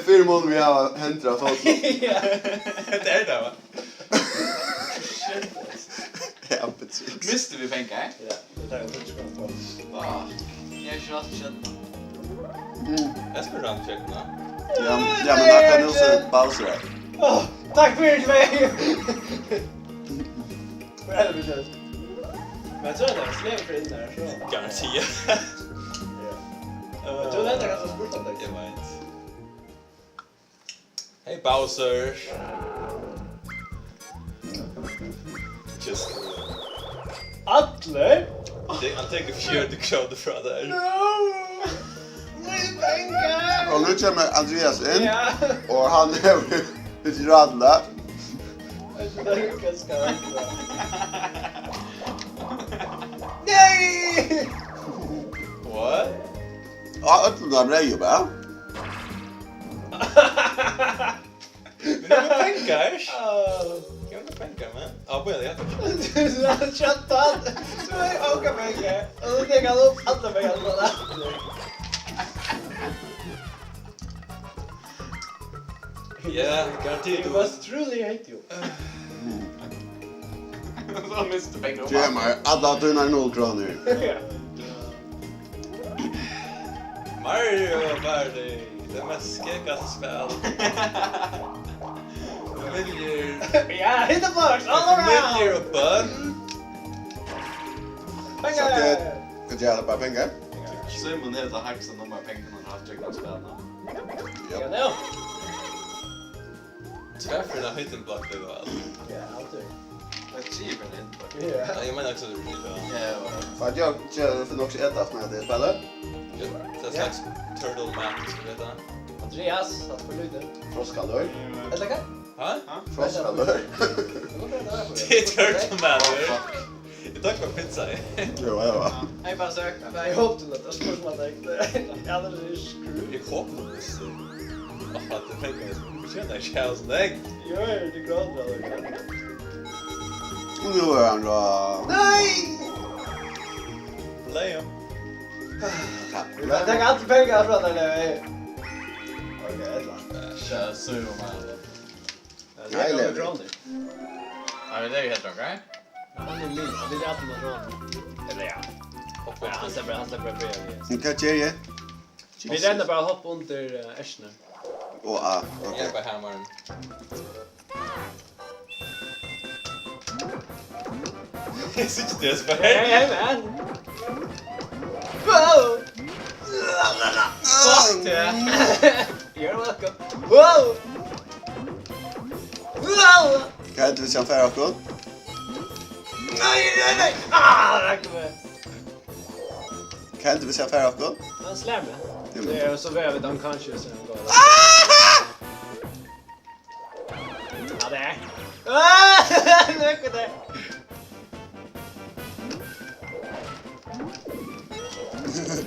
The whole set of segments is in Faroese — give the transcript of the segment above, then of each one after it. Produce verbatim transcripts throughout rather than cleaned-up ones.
Fyri mun við hava hendur á fótum. Ja, tað er tað, va? Shit, ass. Ja, betriks. Mistu vit pengar? Ja, tað er tað, tað er tað. Fuck. Eg havi ikki rætt skjótt. Mm. Espen rann skjótt nú. Ja, ja, men akkurát nú so Bowser er. Áh, takk fyri tvey. Hvat er tað, vit gjør? Men so er tað slem fyri inn har, so. Garanti. Ja. Men tú lentar kanska spurt um tað. Eg veit. Hey, Bowser. Just. Allir? Hann te-, hann tekur fjøruti krónur frá tær. No! Mínir pengar! Og nú kemur Andreas inn, ja, og hann hevur veteranina. Veit ikki, tað er hvat skal hann gera. Nei! What? Ja, øllum teimum reyðu bara. Men tað var pengar. Áh. Tað var pengar, man. Á, bíða, eg havi... Shut up. Tú hevur ongar pengar. Og so tekur hann upp allar pengar, so hann aftur. Ja, garanti, you must truly hate you. So mistu pengar. Gev mær allar tínar null krónur. Ja. Mario Party, tað mest skeggasta spæl. Familjur. Ja, hit the box, all around. Familjur og børn. Pengar. So tað, hvat er tað, bara pengar? Símun hevur tað hægsta nummar av pengum, hann hevur havt gjøgnum spælið. Ja, nú. Tvær ferðir heitin blakk tað væl. Ja, altíð. Tað er triðju ferðina heitin blakk. Ja. Ja, eg meini akkurát, at tað er triðju ferðina. Ja, ja. Hvat ger, ger, fer tú nokk at eta aftan á tað spælið? Ja, tað er slags turtle map, sum tað eitur. Andreas, takk fyri lítið. Froskaløg. Ella hvat? Ha? Ha? Froskaløg. Tað er turtle map. Eg tók bara pizza, eg. Jú, jú. Hey, Bowser. Nei, eg hopi, at tað er spurt, um at eg, ja, tað er skru. Eg hopi, at tað er skru. Áh, tað fekk eg. Fortjenar ikki at hava sovorðið. Jú, jú, tað er gott, ja. Og nú er hann rá. Nei! Blame. Takk. Eg taki allar pengar frá tær, Levi. Ok, ella. Tja, so er tað. Nei, Levi. Nei, men tað er jú heilt ok. Hann er min, hann vil altíð vera hjá honum. Ella ja. Hoppa upp. Ja, hann sleppur, hann sleppur at byrja við. Men hvat ger eg? Vit royna bara at hoppa undir, eh, eskjuna. Ó, ah, ok. Eg er bara her, maður. Eg síggi teg, Espen. Hey, hey, man. Wow! Fuck teg. You're welcome. Wow! Wow! Hvat heldur tú, vit skulu fara okkum? Nei, nei, nei! Ah, rakk meg. Hvat heldur tú, vit skulu fara okkum? Hann slær meg. Jú, men... Ja, so verða vit unconscious, og hann gongur. Ah! Ja, tað er. Ah! Nakað tað.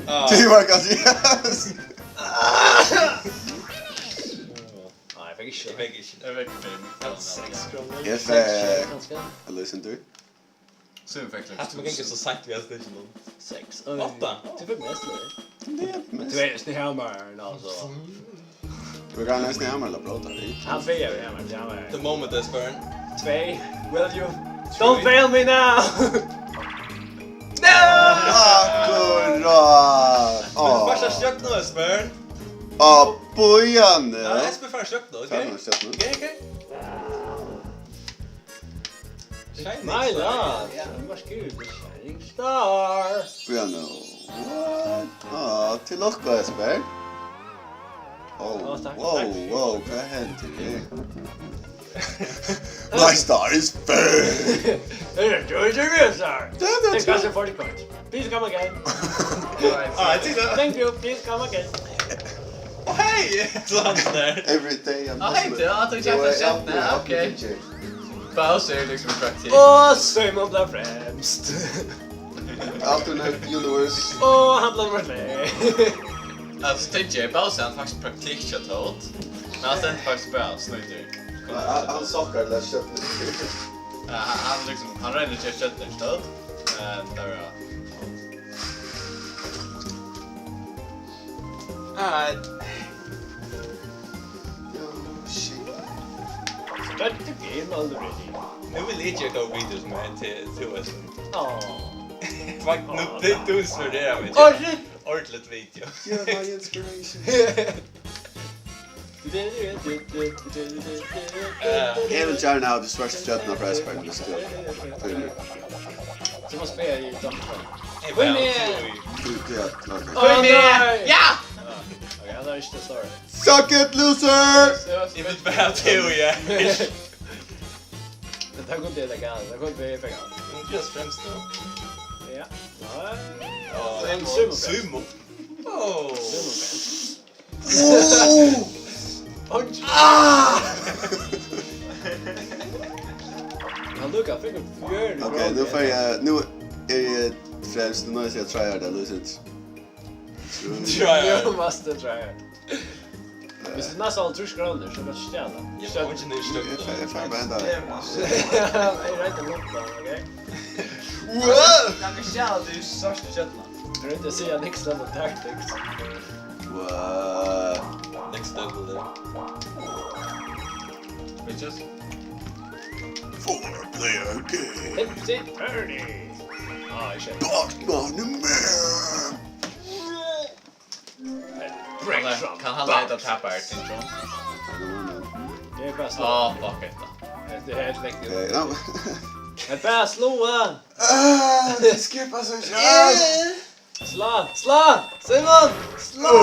Ah. Teamwork, yes! Nei, eg fekk ikki. Eg fekk ikki. Eg fekk fimm. Seks krónur. Eg fekk... Seks, kanska. Listen to. So eg fekk... Hatta var ganska so seint, vit hava stikið nú. Seks. Átta. Tú fekk mest, Levi. Tað er mest. Tú ert nesten hammar, altso. Tú kann nesten hammar, ella bróta, vit. Hann fer við hammar, ja, hammar. The moment is burn. Tvey. Will you? Don't fail me now! No! Akkurát! Tú fært ein stjørnu, Espen. Á, bíða nú. Ja, Espen fær ein stjørnu, ok? Fær ein stjørnu. Ok, ok. Shining Star. My lord. Ja, hann var skrivin til Shining Star. Bíða nú. What? Á, til lukku, Espen. Ó, wow, takk, takk. Wow, hvat hendir her? My star is burnt! Hey, enjoy the real star! Damn, that's... Hey, guys, good. Forty coins. Please come again. All right, see you later. Thank you. Please come again. Hey! So hann er... Every day I'm... Á, hey, hustling. Tú, tú keypti... Jú, eg... Nei, ok. Bowser er líkasum praktikk. Og Símun bleiv fremst. Alternate universe. Og hann bleiv nummer tvey. Altso, tað er Bowser, hann er faktiskt praktikk hjá Toad. Men hann stendur faktiskt bara og snýtir. Nei, hann, hann sokkar til at skjóta. Ja, hann, hann líkasum, hann roynir ikki at skjóta til Toad. Men tað var... Alright. That's the game already. Nú vil eg gera góðar videos meir enn til, til Western. Áh. Fuck, nú blir tú inspirerað av meg. Áh, shit! Ordiligt video. You're my inspiration. Eh, Eg vil gjarna hava tað svørtu stjørnuna frá Esbern, viss tú tímir. So must be a dump truck. Hey, well, Oj, oj. Tú, tú, ok. Oj, nei! Ja! Ok, hann er ikki til start. Suck it, loser! Eg vil bara til, ja. Men tað kom til at galt. Tað kom til at galt. Just fremst då. Ja. Nei. Ja, En sumo. Sumo. Oh. Punch. Hann lukka, fekk ein fjørði. Ok, nú fari eg, nú eri eg fremst, nú noyðist eg at tryharda, listen. Try. Jú, must try. Viss tú næstan hálvtrýss krónur, so kanst tú stjala. Eg fái ikki nær Eg stødd. fari, eg fari bara henda. Eg royndi at lukka, ok? Wow! Kann ikki stjala, tú er svart í kjøtna. Eg royndi at siga next level tactics. Wow. Next level there. Bitches. Four player game. Tipsy Turny. Ah, shit. Batman man. Kann hann, kann hann leita tapar, Tincho? Eg er best. Ah, fuck it. Det er helt riktigt. Eh, ja. Det er bara slå. Ah, det skipar seg sjálv. Slå, slå, Simon, slå.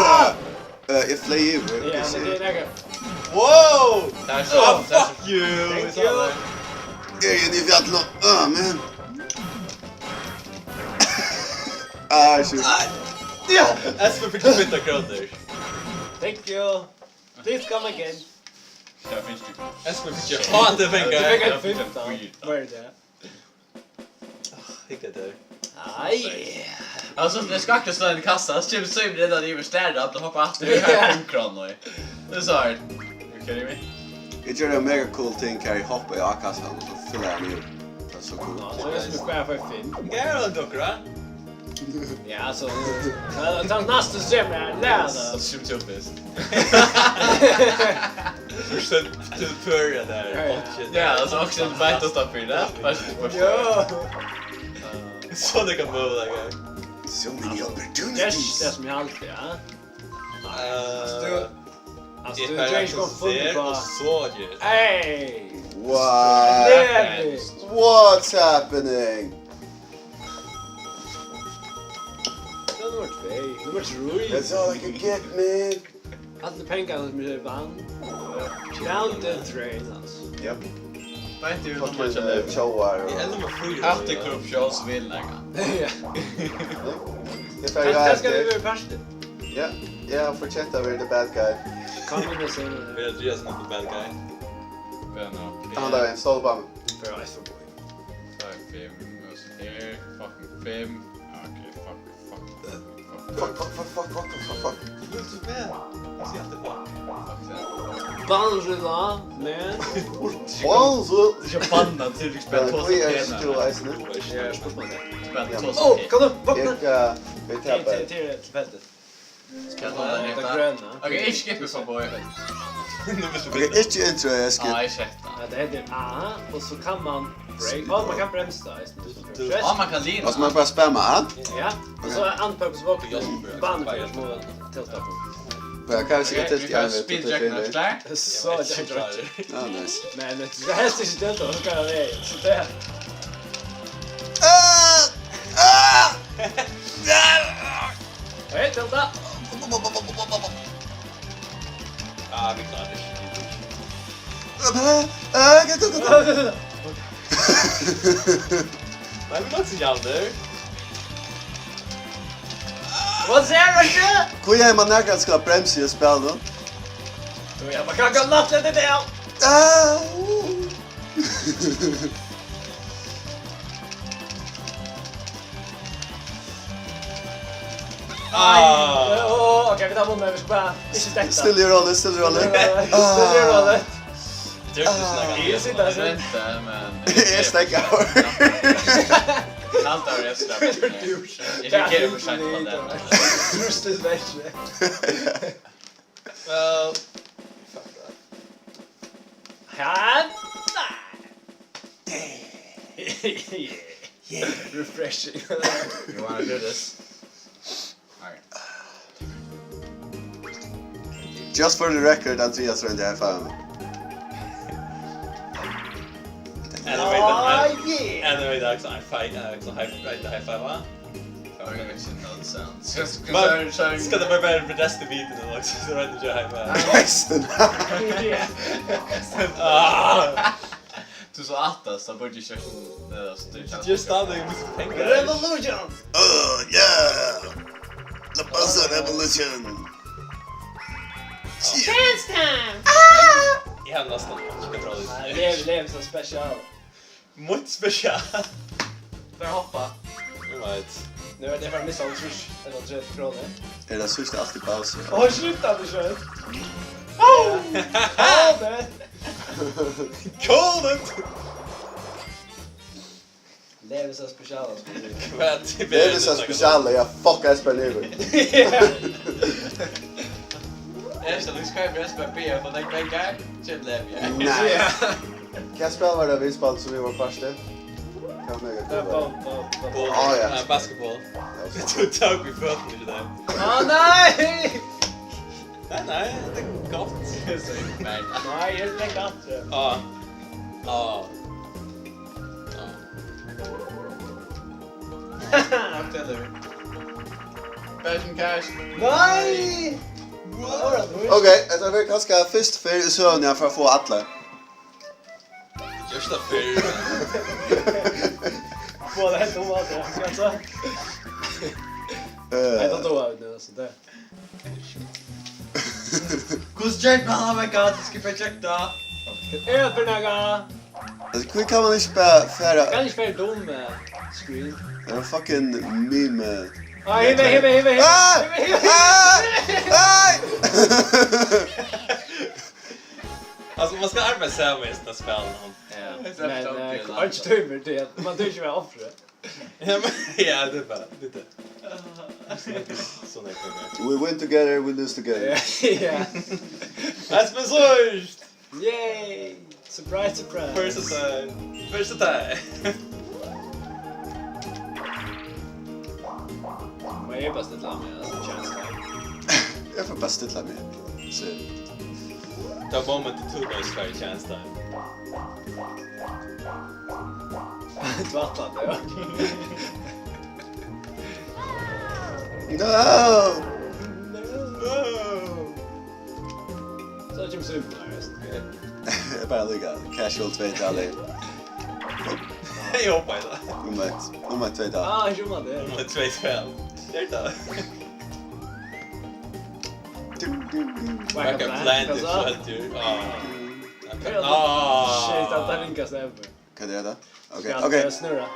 Eh, eg fleyg yvir. Ja, men det er det. Wow! That is so, fuck you! Thank you. Eg eri inni í fjallinum. Ah, man. Ah, shit. Ja! Espen fikk fimmtan krónur. Thank you. Please come again. Ja, finnst du. Espen fikk ikke ha det, Du tenker fikk jeg. en fimtan. Hva er det? Ikke det. Ai. Alltså, det ska inte stå en kassa, så typ så blir det där i stället att hoppa att det är fem kronor. Det är så här. You kidding me? Eg gjørdi ein mega cool ting, har eg hoppaði á kassan og so fyllaði hann úr. Tað er so cool. Ja, så er det som bare for fem. Hva er det dere, da? Ja, så ta nästa stream här. Lär Så dig. skjønte jeg opp. Først til føra der. Ja, ja. Ja, alltså också en bite att ta för det. Först, först. Ja. Så det kan bli det, guy. So many Yes, opportunities. Det som jag alltid, ja. Eh, Alltså, det du kan kan jeg inte gå ikke se, og full så gjør. Hey! What? Levi! What's happening? Det var nummer två. Nummer tre. That's all I can get, man. Alla pengarna som jag vann. Down the drain, alltså. Yep. Vad heter det? Fucking uh, tjóvar og... Vi er nummer fire. Haft det korruption så vill jag. Ja. Eg fari Kanskje skal vi eftir. Være første? Ja, eg havi fortjent at vera the bad guy. Kom med det, Simon. Vi er Andreas, not the bad guy. Men ja. Hann er ein stolpa meg. For ice for boy. Fuck fem, og så her, fucking fem. Ja, ok, fuck, fuck, fuck, fuck, Fuck, fuck, fuck, fuck, fuck, fuck, fuck. Vil du med? Jeg sier alltid fuck. fuck det. Ballrilla, man. Wow, so... Du ska banna till liksom Ja, på hví er så tú eisini? Ja, spørsmål. Men två Åh, saker. Kan du vakna? Eg, eh, eg Til, tapar. til, til tilfeldig. Ska jag hålla den Det rätta? grønne. Okej, ikke skippa på. Nå vil du Ok, ikki intro, Espen. Ja, jeg sjekker. Ja, det heter A, og så kan man break. Å, man kan bremse, da. Ja, man kan lina. Og så må eg bara spamma A. Ja, og så er anpøk på smak. Vanlig for små tiltak. Ja, hva er det sikkert til Vi jeg får vet speed at det check er når vi er det? klar. Så er det ikke. Ja, nice. Men det er helst ikke det, da. Hva er det? Så det er Ah! Ah! Hei, Tilda! Ja, vi klarer det. Ah, ah, ah, ah. Nei, vi kan ikke gjøre det. Hva ser du ikke? Hví er man nakað skal bremsa í spælinum? Ja, man kan ikke late det der. Ah! Ai. Åh, ok, vi tar bomben, vi skal bare ikke stekke. Stille og rolig, stille og rolig. Stille og rolig. Det er ikke sånn at Easy does it. Vänta, men... Eg stekki av. Allt har jag släppt. Jag reagerar för sent på det. Rust is vekk. Well, Hæ? Yeah. Refreshing. You wanna do this? Alright. Just for the record, Andreas royndi at high five. Anyway, oh, yeah. Anyway, that's high five, uh, high, right, high five, huh? That makes no sense. Just 'cause I, I skal det bare være for resten av videoen, og så royndi at high five. Resten. Yeah. Ah. Du so aftast, so burde you check the stage. Just starting with the thing, guys. Revolution! Oh, yeah! The Buzzer Revolution! Chance time! Ah! Eg havi næstan ikki kontroll. Nei, lev, lev so spesial. Mítt spesial. Bara hoppa. Right. Nú er tað bara missa hálvtrýss ella tretivu krónur. Er tað síðsta alt í Bowser? Ó, shit, tað er skjótt. Ó! Ó, tað. Call it! Levis er spesial, altso. Hvat er Levis er spesial, ja, fuck Espen yvir. Ja. Eg skal líka skreiva Espen B, for tað er ikke kjent Levi. Nei. Ja. Hvat spæl var tað, vit spældu, sum vit vóru partur? Hvat var tað? Ball, ball, ball. Ball. Á, ja. Eh, basketball. Ja, so. Tú tók við føtini, ikki tað? Á, nei! Nei, nei, tað er gott. Nei, nei, tað er gott, ja. Á. Á. Á. Takk til teg. Fashion cash. Nei! Wow. Ok, hetta verður kanska fyrstu ferð í søguni, eg fari at fáa allar. Gjørt tað fyrr. Fáa tað heilt umaftur, altso. Eh. Hetta dámar mær, altso, tað. Hvussu ger man, oh my God, eg skal projekta. Er tað fyri nakað? Altso, hví kann man ikki bara fara? Kann ikki fara dum, eh, screen. Tað er ein fucking meme, eh. Ah, hivi, hivi, hivi, hivi. Ah! Hivi, hivi. Ah! Ah! Altso, man skal arbeiða saman í hesum spælinum. Ja, men, eh, einki tímir, tað er, man tímir ikki vera offur. Ja, men, ja, tað er bara, tað er tað. Soleiðis er tað. We win together, we lose together. Ja, ja. Espen sýst! Yay! Surprise, surprise. First time. First time. Má eg bara stilla meg, altso, chance time? Eg fari bara stilla meg, so. Tað var moment to, bara svara chance time. Tvætlandi, ja. No! No! So kemur Super Mario, so. Eg bara líka casual tvey tali. Eg hoppaði tað. Umvent, umvent tvey tali. Ah, ikki umvent tað. Umvent tvey tali. Tað er tað. Dum, dum, dum. Like a plant, altso. Skeltir. Ah. Ah. Shit, tað er ringast ever. Hvat er tað? Ok, ja, ok. Tað er snurra.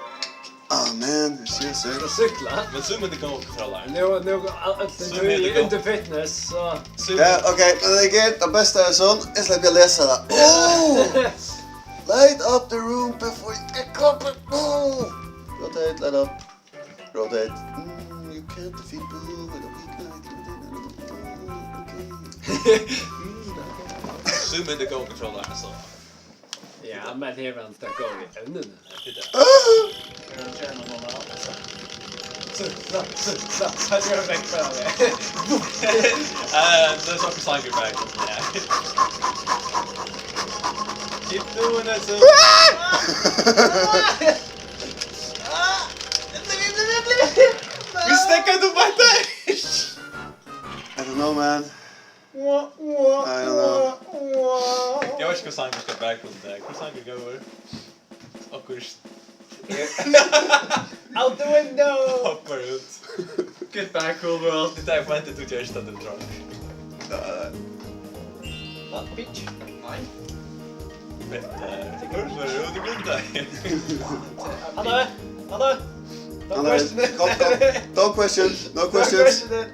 Ah, man, eg sé, sé. Skal sykla. Men so myndi ganga kontrollar. Nú, nú, øll, so myndi ganga. Into fitness, so. So. Ja, ok, men tað er greitt, tað besta er so, eg sleppi at lesa tað. Oh! Light up the room before you get caught. Oh! Rotate, light up. Rotate. Mm, you can't defeat Boo with a weak light. Okay. Mm, okay. So myndi ganga kontrollar, so. Ja, men her var tað gott í evnini. Tað er tað. So, so, so, so, so er tað vekk frá meg. Eh, tað er so for sangur back. Ja. Keep doing it, so. Vit steðga, tú veit tað. I don't know, man. Wah, wah, I don't know. Wah, wah. Eg veit ikki, hvussu hann skal backflip tað. Hvussu hann gongur. Okkurt. Out the window! Hoppar út. Get back, cool world. Tað er forventað, tú ger stunt and drunk. Uh. What, bitch? Nei. Vent, eh, hvør var det, du begynte? Hanna, Hanna. Don't question it. Hanna, don't, don't, don't question. No questions. Don't question it.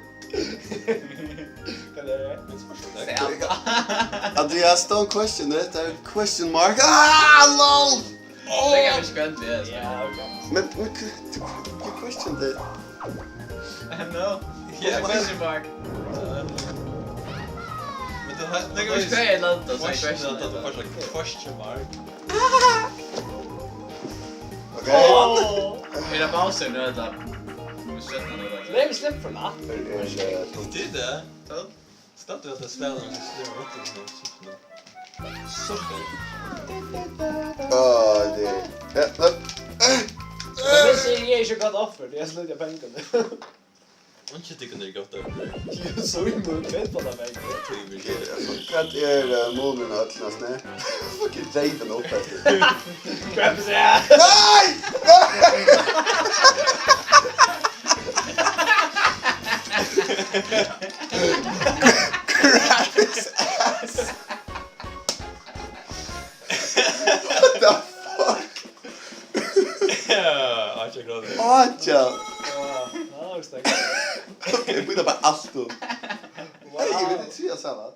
Hvat er tað? Mitt spørsmål er. Andreas, don't question it. Tað er question mark. Ah, lol! Tað kann vera spennandi, ja. Ja, ok. Men, men, hva, hva question tað? I don't know. Yeah, question mark. Men tú har, tað kann vera spennandi, so question, question mark. Er tað Bowser nú, ella? Nú er stjørnan, ella? Nei, vit sleppa for lætt. Er, er, eh, Tað er tað. Tað stendur at tað spælir ein sløg rottur, sum sum. Sorry. Ah, det. Ja, ja. Men eg sigi, eg eri ikki gott offur, tí eg slíti av pengunum. Einki tykkum er gott at vera. Jú, so er nú tveir pund av meg. Tveir vil gera. Hvat er, eh, munin á øllum, snæ? Fucking reyvin upp eftir. Hvem ser? Nei! Nei! Grab his ass! What the fuck? Ja, átjan gradir. Átjan. Ja, ja, visst er. Ok, bíða bara alt um. Wow. Hey, eg vil ikki siga saman.